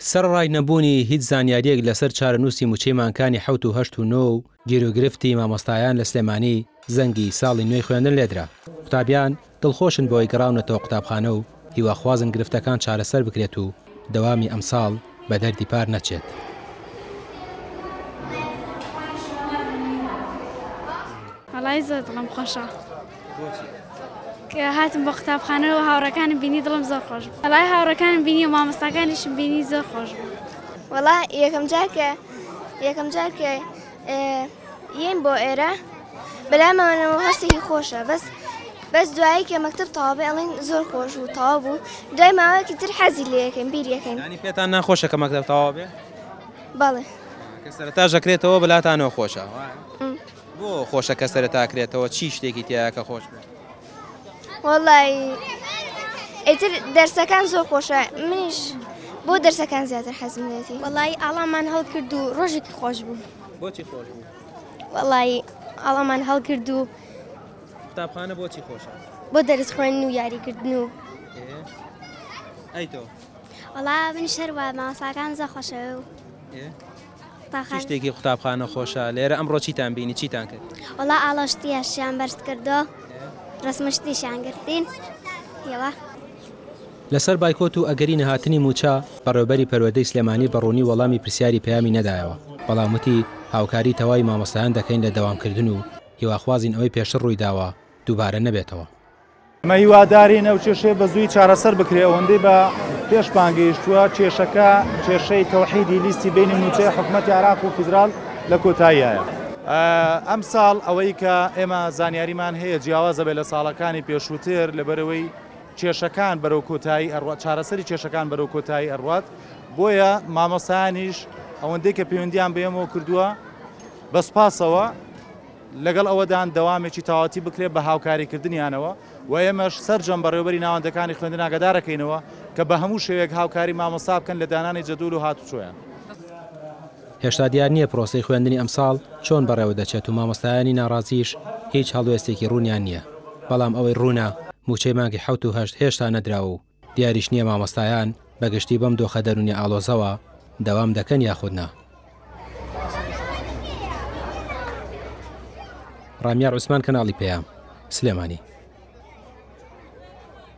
سەرەڕای نەبوونی هیچ زانیارییەک لەسەر چارەنووسی مووچەی مانگانی حەوت و هەشت و نۆ و گیروگرفتی مامۆستایان لە سلێمانی زەنگی ساڵی نوێی خوێندن لێدرا. قوتابیان دڵخۆشن بەوەی گەڕاونەتەوە قوتابخانە و هیواخوازن گرفتەکان چارەسەر بکرێت و دەوامی ئەمساڵ بە دەردی پار نەچێت. وەڵایی زۆر دڵم خۆشە. بۆچی؟ کە هاتم بۆ قوتابخانە و هاوڕێکانم بینی دڵم زۆر خۆش بوو. وەڵای هاوڕێکانم بینی و مامۆستاکانیشم بینی زۆر خۆش بوو. وەڵا یەکەم جار کە یەکەم جار کە یەین بۆ ئێرە بەلامەوەنەوە هەستێکی خۆشە بەس بەس دوایی کە مەکتب تەواو بێ ئەڵێن زۆر خۆش بوو تەواو بوو دوای ماوەیەکی تر حەزی لێ یەکەین بیر یەکەین. یانی پێتان ناخۆشە کە مەکتەب تەواو بێ؟ بەڵێ. کە سەرەتاش ئەکرێتەوە بەلاتانەوە خۆشە وایە؟ بۆ خۆشە کە سەرەتا کرێتەوە چی شتێکی تیایە کە خۆش بێ؟ وەڵی ئیتر دەرسەکان زۆر خۆشە منیش بۆ دەرسەکان زیاتر حەزم لێتی. وەڵی ئاڵامان هەڵکرد و ڕۆژێکی خۆش بوو. بۆچی خۆش بوو؟ وەڵی ئاڵامان هەڵکرد و قوتابخانە بۆچی خۆشە؟ بۆ دەرس خوێندن و یاریکردن و ئەی تۆ؟ وەڵا منیش هەروا مامۆستاکان زۆر خۆشەوێ و چ شتێکی قوتابخانە خۆشە؟ لێرە ئەمڕۆ چیتان بینی چیتان کرد؟ وەڵا ئاڵۆشتیاشیان بەرز کردۆ ڕسمشتیشیان گرتین هێوا. لەسەر بایکۆت و ئەگەری نەهاتنی مووچە، بەڕێوەبەری پەروەردەی سلێمانی بە ڕوونی وەڵامی پرسیاری پەیامی نەدایەوە، بەڵام وتی، هاوکاری تەواوی مامۆستایان دەکەین لە دەوامکردن و هیواخوازین ئەوەی پێشتر ڕوویداوە دووبارە نەبێتەوە. ئێمە هیوادارین ئەو کێشەیە بە زوویی چارەسەر بکرێت، ئەوەندەی بە پێشمان گەیشتووە کێشەکە کێشەی تەوحیدی لیستی بینی مووچەی حکومەتی عێراق و فیدرال لە کۆتاییایە. ئەمساڵ ئەوەی کە ئێمە زانیاریمان هەیە جیاوازە بێت لە ساڵەکانی پێشووتر لەبەرئەوەی کێشەکان بەرەو کۆتایی ئەڕوات، چارەسەری کێشەکان بەرەو کۆتایی ئەڕوات، بۆیە مامۆستایانیش ئەوەندەی کە پەیوەندیان بە ئێمەوە کردووە بە سوپاسەوە لەگەڵ ئەوەدان دەوامێکی تەواوەتی بکرێت بە هاوکاریکردنیانەوە و ئێمەش سەرجەم بەڕێوەبەری ناوەندەکانی خوێندن ئاگادارەکەینەوە کە بە هەموو شێوەیەک هاوکاری مامۆستا بکەن لە دانانی جەدول و هاتوچۆیان. هێشتا دیار نییە پرۆسەی خوێندنی ئەمساڵ چۆن بەڕێوەدەچێت و مامۆستایانی ناڕازیش هیچ هەڵوێستێکی ڕوونیان نییە، بەڵام ئەوەی ڕوونە مووچەی مانگی حەوت و هەشت هێشتا نەدراوە و دیاریش نییە مامۆستایان بە گشتی بەم دۆخە دەروونیە ئاڵۆزەوە دەوام دەکەن یاخود نا. ڕامیار عوسمان کەناڵی پەیام، سلێمانی.